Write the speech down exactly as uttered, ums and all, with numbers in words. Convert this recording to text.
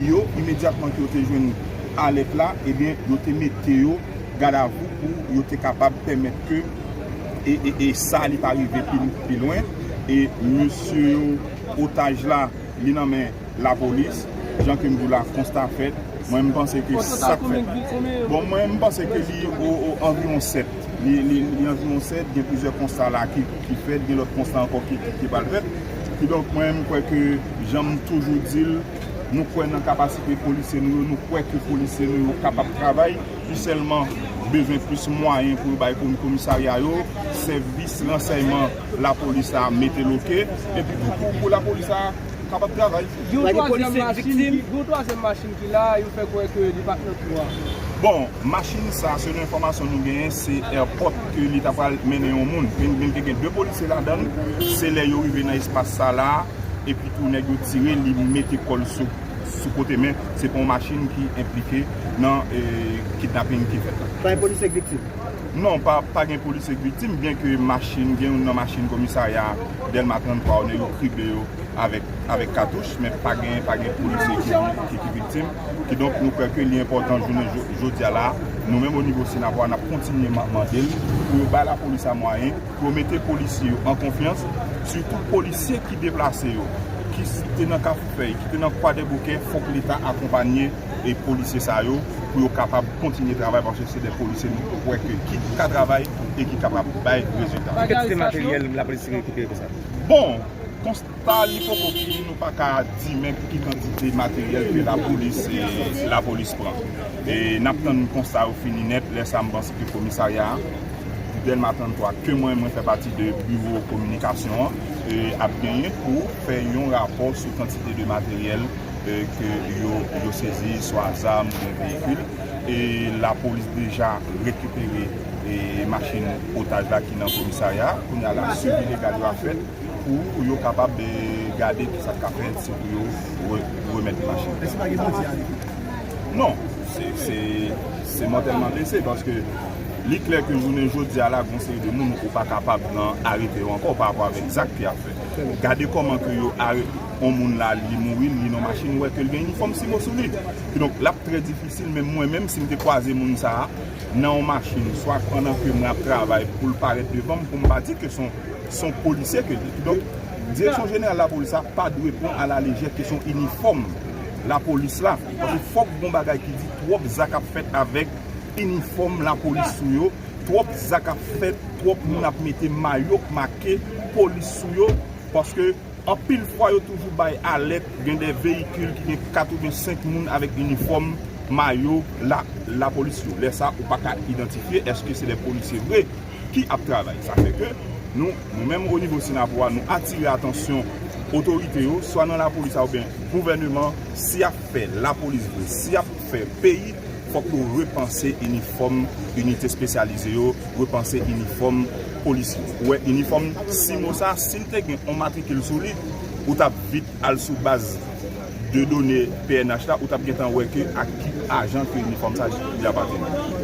Yo, imedyatman ke yo te jwenn alèt la, ebyen, yo te mete yo gadavou pou yo te kapab pèmèt ke e, e, e sa li pa rive pi, pi lwen. E mesye yo, otaj la, li nan men lapolis. Jan ke m di w la, konsta fèt. Mwen, m panse ke sa k fèt. Bon, mwen, m panse ke li o, o anviwon sèt. Li, li, li anviwon sèt, gen plizyè konsta la ki, ki fèt, gen lòt konsta ankò ki, ki, ki pral fèt. Kidonk, mwen, m kwè ke, jan m toujou di l, nou kwè nan kapasite polisye nou yo, nou kwè ke polisye nou yo kapab travay. Li sèlman bezwen plis mwayen pou yo bay komi-, komisarya yo, sèvis ransèyman lapolis la mete l oke, epi tou pou, pou lapolis la kapab travay. Gen yon twazyèm machin ki, gen yon twazyèm machin ki la, yo fè kwè ke li pa t nan kou a. Bon, machin sa, selon enfòmasyon nou genyen, se èpòt ke li ta pral mennen yon moun. Men, men te gen de polisye ladan l, se lè yo rive nan espas sa la, epi tou nèg yo tire, li mete kò l sou, sou kote, men se pa yon machin ki enplike nan, e, kidnaping ki fèt la. Pa gen polisye k viktim? Non, pa, pa gen polisye k viktim, byenke machin, gen youn nan machin komisarya Dèlma trannntwa, nèg yo krible yo avèk, avèk katouch, men pa gen, pa gen polisye ki, ki, ki viktim. Kidonk, nou kwè ke li enpòtan jounen jo-, jodi a la, nou menm o nivo Senapwa, n ap kontinye ma-, mande l pou yo bay lapolis la mwayen, pou yo mete polisye yo an konfyans, sitou polisye ki deplase yo, ki s-, te nan Kafou Fèy, ki te nan Kwadèboukè, fòk Leta akonpanye e polisye sa yo pou yo kapab kontinye travay, paske se de polisye nou kwè ke ki ka travay e ki kapab bay rezilta. Ki kantite materyèl lapolis rekipere konsa? Bon, konsta li poko fini, nou pa ka di men ki kantite materyèl ke lapolis, e, lapolis pran. E n ap tann konsta yo fini nèt, lè sa m panse ke komisarya Dèlma trannntwa, ke mwen, mwen fè pati de biwo kominikasyon an, e, ap genyen pou fè yon rapò sou kantite de materyèl, e, ke yo, yo sezi, swa zam oubyen veyikil. E lapolis deja rekipere, e, machin otaj la ki nan komisarya. Kounye a la, swivi legal yo ap fèt pou yo kapab, e, gade ki sa k ka fèt, si pou yo re-, remèt machin. Èske pa gen bandi a? Non, se, se, se mòtèlman blese, paske li klè ke jounen jodi a la, gon seri de moun ou pa kapab nan arete yo ankò pa rapò avèk zak ke y ap fè. Gade kòman ke yo are-, on moun la, li mouri, li nan machin, ou wè ke l gen inifòm simo sou li. Kidonk, l ap trè difisil, menm mwen menm, si m te kwaze moun sa a nan yon machin, swa pandan ke mwen ap travay pou l parèt devan m, pou m pa di ke se yon, se yon polisye ke l ye. Kidonk, Direksyon Jeneral Lapolis la pa dwe pran alalejè kesyon inifòm lapolis la. Paske fòk gon bagay ki di twòp zak ap fèt avèk inifòm lapolis sou yo, twòp zak ap fèt, twòp moun ap mete mayo k make polis sou yo, paske anpil fwa yo toujou bay alèt, gen de veyikil ki gen kat oubyen senk moun avèk inifòm, mayo la, lapolis yo. Lè sa, ou pa ka idantifye èske se de polisye vre ki ap travay. Sa fè ke nou, nou menm o nivo Senapwa, nou atire atansyon otorite yo, swa nan lapolis la oubyen gouvèneman, si y ap fè lapolis vre, si y ap fè peyi, fòk nou repanse inifòm inite espesyalize yo, repanse inifòm polis yo. Ou wè, inifòm simo sa, si l te gen on matrikil sou li, ou t ap vit al sou baz de done P N H la, ou t ap gentan wè ke ak ki ajan ke inifòm sa li apateni.